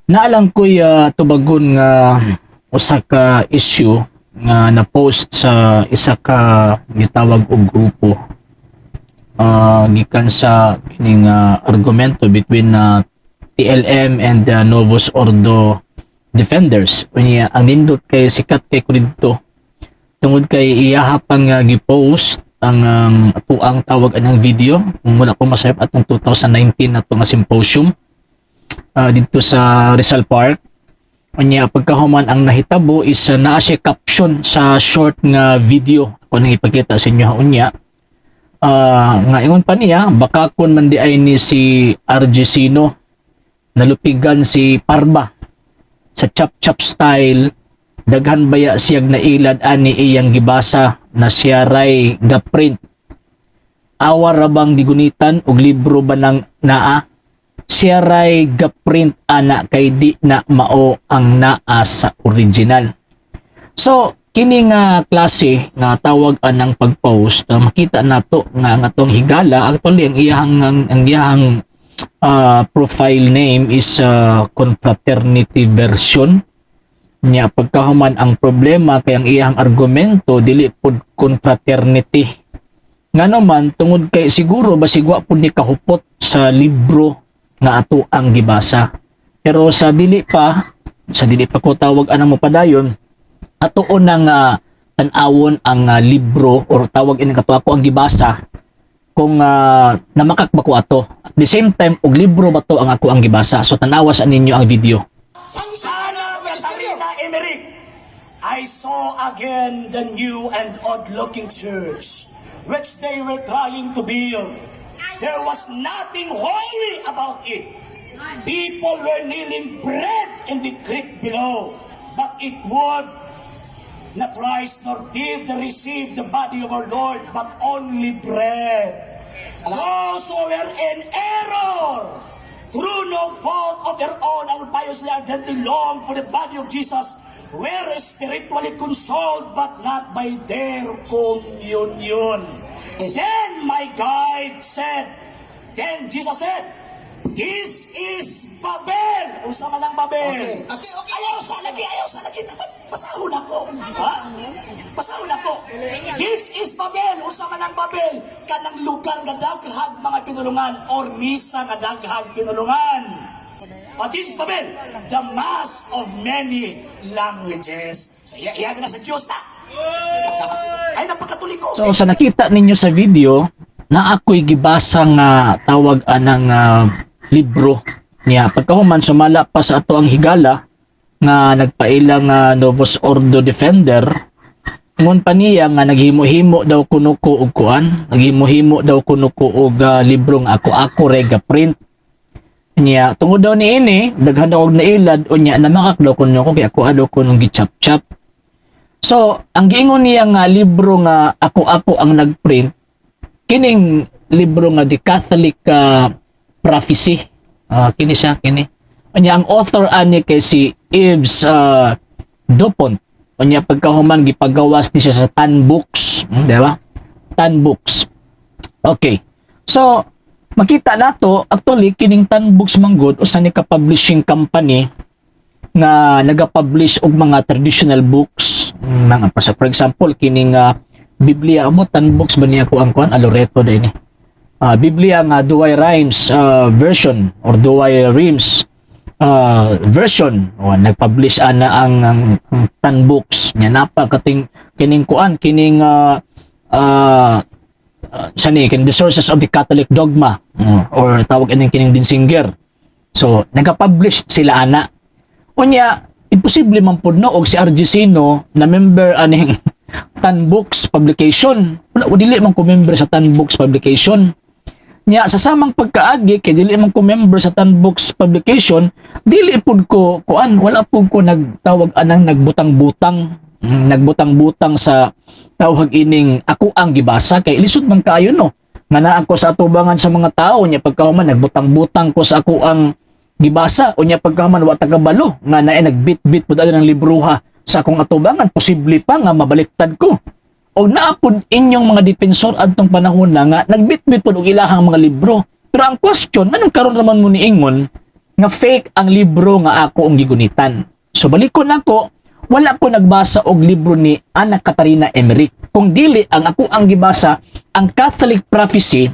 Naa lang ko'y tubagon nga usa ka issue nga na-post sa isa ka gitawag og grupo gikan sa kining argumento between TLM and the Novus Ordo Defenders. Unya ang nindot kay sikat kay ko didto tungod kay iyaha pang gi-post ang atuang tawag anang video, kung wala ko masayop, atong 2019 na nga symposium didto sa Rizal Park. Unya pagkahuman, ang nahitabo is naa siya caption sa short nga video ako nang ipakita sa inyo unya. Nga ingon pa niya, baka kun man di ay ni si RG Sino, nalupigan si Parba sa chop chop style, daghan baya siyag nailad ani iyang gibasa na siya ray ga-print? Awa ra bang gigunitan og libro ba nang naa? Siya ray ga-print ana kay di na mao ang naa sa original. So kini nga klase nga tawag anang pag-post, makita nato nga ang atong higala, actually ang iyahang profile name is Confraternity version niya. Pagkahuman, ang problema kay ang iyang argumento dili pud confraternity, ngano man tungod kay siguro basig wa pud ni kahupot sa libro nga ato ang gibasa. Pero sa dili pa ko tawag anang mopadayon, atuon na nga tan-awon ang libro or tawag ini kato ako ang gibasa kung namakak ba ko ato, at the same time og libro ba to ang ako ang gibasa. So tanawa sa ninyo ang video. Sana Katarina Emmerich, I saw again the new and odd-looking church which they were trying to build. There was nothing holy about it. People were kneading bread in the creek below, but it would not rise, nor did they receive the body of our Lord, but only bread. Those who were in error, through no fault of their own, and piously ardently long for the body of Jesus, were spiritually consoled, but not by their communion. Then my guide said, then Jesus said, "This is Babel." Unsa man ang Babel? Okay. Ayaw sa lagi, ayaw sa lagi. Basahon ako. Ha? Basahon ako. This is Babel. Unsa man ang Babel? Kanang lugar nga daghang mga pinulungan or misa nga daghang pinulungan. But this is Babel, the mass of many languages. Sa iya, iya na sa Diyos na. Ay, napakatuliko. So sa nakita ninyo sa video, na ako'y gibasa nga tawag anang libro niya. Pagkahuman, sumala pa sa ato ang higala nga nagpaila nga Novus Ordo Defender, ingon pa niya nga naghimo-himo daw kuno ko og kuan, naghimo-himo daw kuno ko og libro nga ako-ako re ga-print niya. Tungod daw ni ini, daghan daw og nailad, unya namakak daw kuno ko kay ako daw kunong gi-chop-chop. So, ang giingon niya nga libro nga ako-ako ang nagprint, kining libro nga The Catholic Prophecy. Kini siya, kini. Unya ang author ani kay si Yves Dupont. Unya pagkahuman, gipagawas ni siya sa Tan Books, di ba? Tan Books. Okay. So, makita nato actually kining Tan Books manggod usa ni ka publishing company nga naga-publish og mga traditional books, mga pa for example kining Biblia mo, Tan Books ba niya ko ang kuan, Loreto din ni Biblia nga Douay Rheims version or Douay Rheims version o nag-publish ana ang Tan Books nya. Napa kating kining kuan, kining sa ni kining The Sources of the Catholic Dogma or tawag ining kining Denzinger. So nag-publish sila ana. Unya imposible man pud no og si RG Sino na member aning Tan Books Publication. Wala, dili man ko member sa Tan Books Publication. Nya sa samang pagkaagi kay dili man ko member sa Tan Books Publication, dili pud ko kuan, wala pud ko nagtawag anang nagbutang-butang, nagbutang-butang sa tawag ining ako ang gibasa kay lisod man kaayo no nga naa ko sa atubangan sa mga tao, nya pagkahuman nagbutang-butang ko sa ako ang gibasa, unya pagkahuman wa ta kabalo nga naay nagbit-bit pud ng libroha sa akong atubangan, posible pa nga mabaliktad ko. O naa pud inyong mga depensor adtong panahon na nga nagbitbit pud og ilahang mga libro. Pero ang question, anong karon naman mo niingon nga fake ang libro nga ako ang gigunitan. So balikon nako, wala ko nagbasa og libro ni Anna Katarina Emmerich. Kung dili, ang ako ang gibasa ang Catholic Prophecy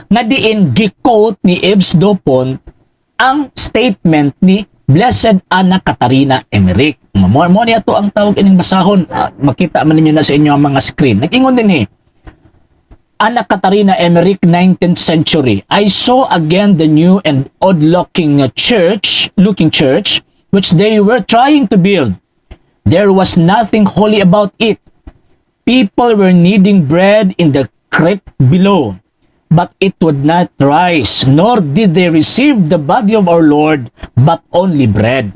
nga diin gi-quote ni Yves Dupont ang statement ni Blessed Anna Katarina Emmerich. Mo niya to ang tawag ining basahon. Ah, makita man ninyo na sa inyo ang mga screen. Nag-ingon din eh. Anna Katarina Emmerich, 19th century. "I saw again the new and odd-looking church, which they were trying to build. There was nothing holy about it. People were kneading bread in the crypt below, but it would not rise, nor did they receive the body of our Lord, but only bread.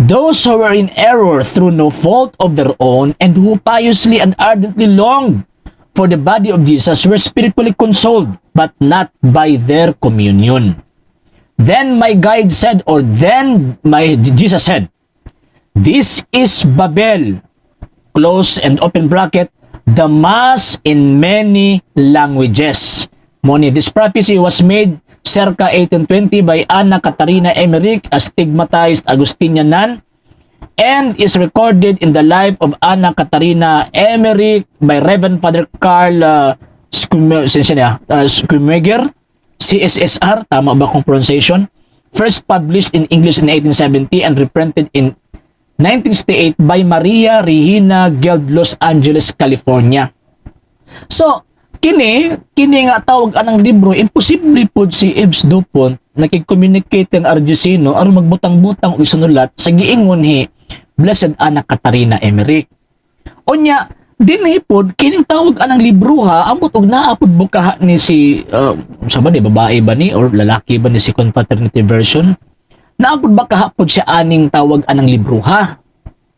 Those who were in error through no fault of their own and who piously and ardently longed for the body of Jesus were spiritually consoled, but not by their communion. Then my guide said," or then my Jesus said, "This is Babel, close and open bracket, the Mass in many languages." Mao ni, this prophecy was made circa 1820 by Anna Katarina Emmerich, a stigmatized Augustinian nun, and is recorded in the life of Anna Katarina Emmerich by Reverend Father Carl Schumacher, CSSR, tama ba kong pronunciation? First published in English in 1870 and reprinted in 1968 by Maria Regina Guild, Los Angeles, California. So, kini nga tawag anang libro, imposible pod si Yves Dupont nakig-communicate ang RG Seno aron magbutang-butang og isunulat sa giingon ni Blessed Anna Katarina Emmerich. Unya, dinhi pod kining tawag anang libro ha, ambot og naa pod bukaha ni si sa ba ni, babae ba ni or lalaki ba ni si Confraternity version? Naa pod ba kahapod siya aning tawag anang libro ha?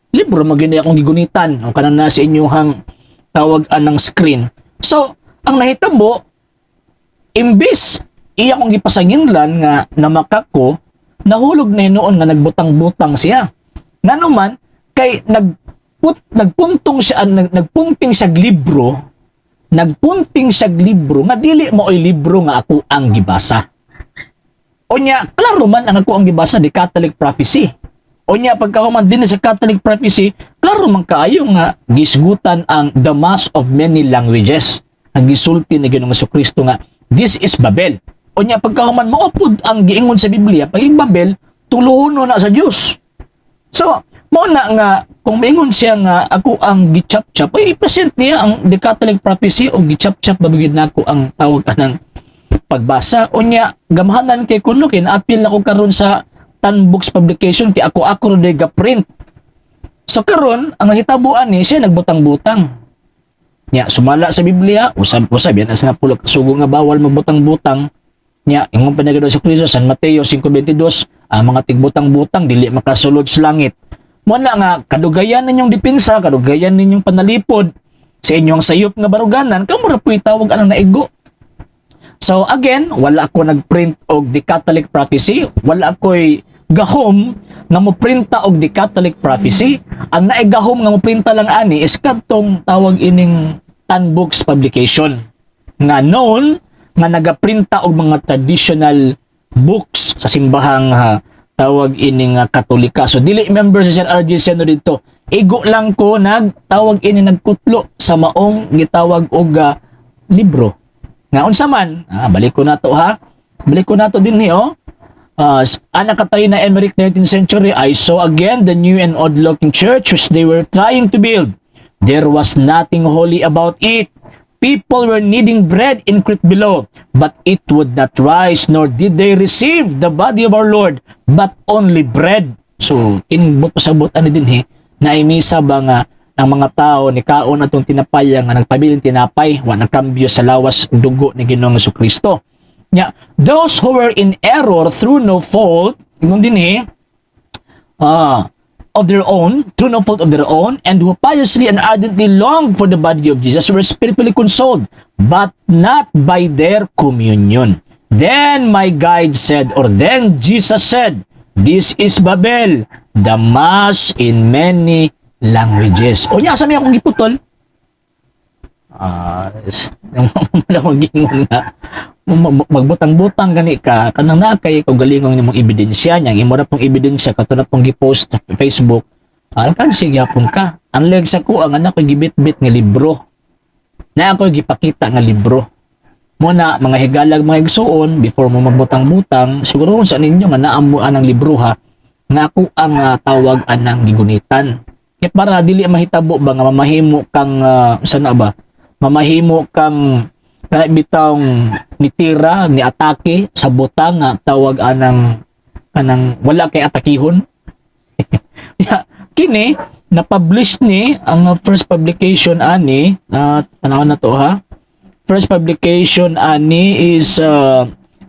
Libro man gyud akong gigunitan ang kanang na sa inyong tawag anang screen. So, ang nahitabo, imbis iya kong gipasanginlan nga namaka ko, nahulog na noon nga nagbutang-butang siya. Ngano man, kay nagpuntong siya, nagpunting siya libro nga dili maoy libro nga ako ang gibasa. Unya, klaro man ang ako ang gibasa, the Catholic Prophecy. Unya, pagkahuman din sa Catholic Prophecy, klaro man kaayo nga gisgutan ang the Mass of many languages. Ang gisulti ni Ginoong Kristo nga, "This is Babel." Unya, pagkahuman mao pud ang giingon sa Biblia, pag Babel, tuluhono na sa Dios. So, mao na nga kung maingon siya nga ako ang gichap-chap, ay i-present niya ang the Catholic Prophecy o gichap-chap ba gyud nako ang tawag anang pagbasa. Unya, gamhanan kay kuno kay naapil na ko karon sa Tan Books Publication kay ako ro ga print. So karon ang nahitabuan ni siya nagbutang-butang. Nya sumala sa Biblia, usab usab yan as nga pulok sugo nga bawal magbutang-butang. Nya ingon pa na sa Kristo San Mateo 5:22, ang mga tigbutang-butang dili makasulod sa langit. Mo na nga kadugayan ninyong depensa, kadugayan ninyong panalipod sa inyong sayop nga baruganan, kamo ra po'y tawag anang naigo. So again, wala ako nagprint og The Catholic Prophecy, wala ako'y gahom nga moprinta og The Catholic Prophecy. Ang naigahom nga moprinta lang ani is kadtong tawag ining Tan Books Publication nga known nga nagaprinta og mga traditional books sa simbahang tawag ining Katolika. So dili member si Sir RG Seno dito. Igo lang ko nagtawag ini nagkutlo sa maong gitawag og libro. Nga unsa man, balik ko na to ha. Balik ko na to din ni oh. Anna Katarina Emmerich, 19th century, "I saw again the new and odd-looking church which they were trying to build. There was nothing holy about it. People were kneading bread in crypt below, but it would not rise, nor did they receive the body of our Lord, but only bread." So, kinbot pasabot ani din he, na misa ba nga ang mga tao ni kaon atong tinapay nga nagpabiling tinapay, wa nakambyo sa lawas ug dugo ni Ginoong Kristo. Nya, those who were in error through no fault, ingon din eh, of their own, through no fault of their own, and who piously and ardently longed for the body of Jesus were spiritually consoled, but not by their communion. Then my guide said, or then Jesus said, "This is Babel, the Mass in many languages." O niya, sa may akong giputol? Ah, wala akong gingon nga. Magbutang-butang gani ka, kanang naa kay kaugalingong nimong ebidensya niya, imo ra pong ebidensya kato na pong gi-post sa Facebook, alkansi gyapon ka. Unlike sa ko ang anak ko gibit-bit nga libro. Na ako gipakita nga libro. Muna mga higalag, mga igsuon, before mo magbutang-butang, siguro sa ninyo nga naa mo anang libro ha, nga ako ang tawag anang gigunitan. Kaya para dili mahitabo ba nga mamahimo kang sana ba? Mamahimo kang kana bitawng nitira ni atake sa butang nga tawag anang kanang wala kay atakihon. Ya, kini na-publish ni ang first publication ani, tanaw na to ha. First publication ani is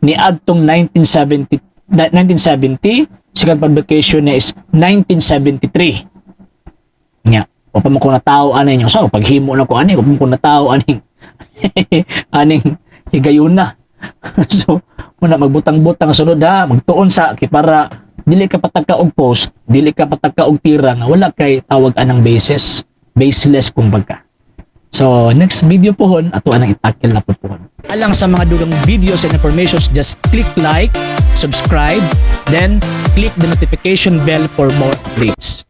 ni adtong 1970, 1970. Second publication niya is 1973. Nya, wa pa man ko natao ani nyo. So, paghimo na ko ani, wa pa man ko natao aning aning higayuna. So, muna magbutang-butang sunod ha, magtuon sa kay para dili ka pataka og post, dili ka pataka og tira nga wala kay tawag anang basis, baseless kumbaga. So, next video pohon, ato anang i-tackle na po pohon. Alang sa mga dugang videos and informations, just click like, subscribe, then click the notification bell for more updates.